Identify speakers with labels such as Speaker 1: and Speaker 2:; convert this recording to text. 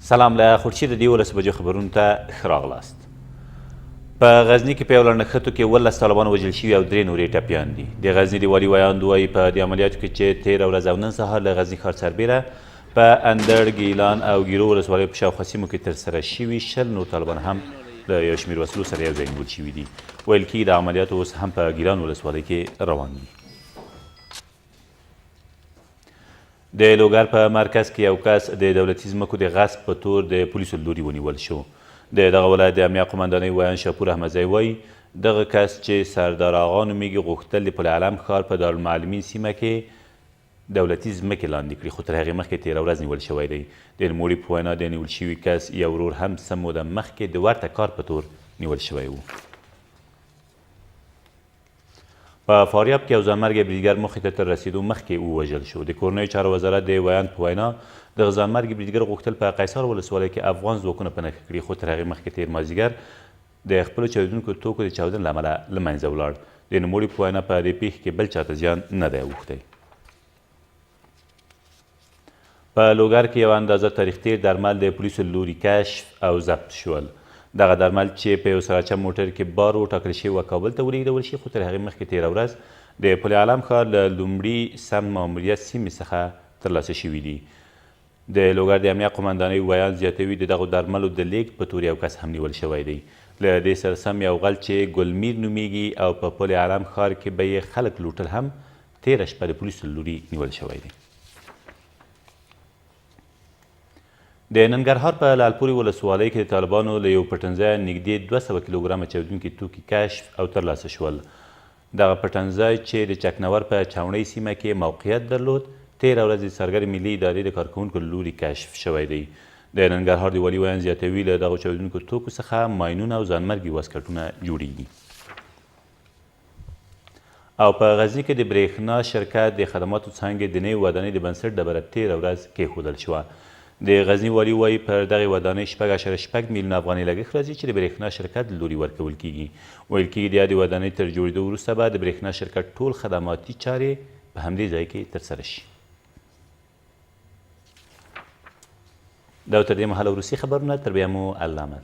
Speaker 1: سلام له خورشید د 11 بجو خبرونو ته ښه راغلاست. په غزني کې په یو لړ نښتو کې 17 طالبان وژل شوي او درې نور یې ټپیان دي. د غزني د والي ویاند وایي په دې عملیاتو کې چې تېره ورځ او نن سهار له غزني ښار سربېره په اندړ، ګیلان او ګیرو ولسوالیو په شاوخوا سیمو کې ترسره شوي 20 نور طالبان هم له یو شمېر وسلو سره یو ځای نیول شوي دي. ویل کېږي دا عملیات اوس هم په ګیلان ولسوالۍ کې روان دي. د لوګر په مرکز کې یو کس د دولتي ځمکو د غصب په تور د پولیسو له لوري ونیول شو. د دغه ولایت د امنیه قومندانۍ ویاند شاپور احمدزی وایي، دغه کس چې سردار آغا نومېږي غوښتل د پل علم ښار په دارالمعلمین سیمه کې دولتي ځمکې لاندې کړي، خو تر هغې مخکې تېره ورځ نیول شوی دی. د نوموړي په وینا، د نیول شوي کس یو ورور هم څه موده مخکې د ورته کار په تور نیول شوی و. په فاریاب کې یو ځانمرګی بریدګر موخې ته تر رسېدو مخکې ووژل شو. د کورنیو چارو وزارت د ویاند په وینا، دغه ځانمرګي بریدګر غوښتل په قیصار ولسوالۍ کې افغان ځواکونه په نښه کړي، خو تر هغې مخکې تېر مازدیګر د خپلو چاودېدونکو توکو د چاودنې له امله له منځه ولاړ. د نوموړي په وینا، په دې پېښې کې بل چا ته زیان نه دی اوښتی. په لوګر کې یوه اندازه تاریخ تېر درمل د پولیسو له لوري کشف او ضبط شول. دغه درمل چې په یو سراچه موټر کې بار و، ټاکل شوې وه کابل ته ولېږدول شي، خو تر هغې مخکې تېره ورځ د پل علم ښار له لومړي سمت ماموریت سیمې څخه ترلاسه شوي دي. د لوګر د امنیه قومندانۍ ویاند زیاتوي، د دغو درملو د لېږد په تور یو کس هم نیول شوی دی. له دې سره سم یو غل چې ګل میر نومېږي او په پل علم ښار کې به یې خلک لوټل هم تېره شپه د پولیسو له لوري نیول شوی دی. د ننګرهار په لعلپورې ولسوالۍ کې د طالبانو له یو پټنځایه نږدې 200 کیلوګرامه چاودونکي توکي کشف او ترلاسه شول. دغه پټنځای چې د چکنور په چاوڼۍ سیمه کې موقعیت درلود، تېره ورځ د څارګرې ملي ادارې د کارکوونکو له لوري کشف شوی دی. د ننګرهار د والي ویاند زیاتوي، له دغو چاودونکو توکو څخه ماینونه او ځانمرګي واسکټونه جوړېږي. او په غزني کې د برېښنا شرکت د خدماتو څانګې د نوې ودانۍ د بنسټ ډبره تېره ورځ کېښودل شوه. د غزني والي وايي، پر دغې ودانۍ 6.6 میلیونه افغانۍ لګښت راځي چې د برېښنا شرکت له لوري ورکول کېږي. ویل کېږي، د یادې ودانۍ تر جوړېدو وروسته به د برېښنا شرکت ټول خدماتي چارې په همدې ځای کې ترسره شي. دا تر دې مهاله وروستي خبرونه، تر بیا مو الله مل.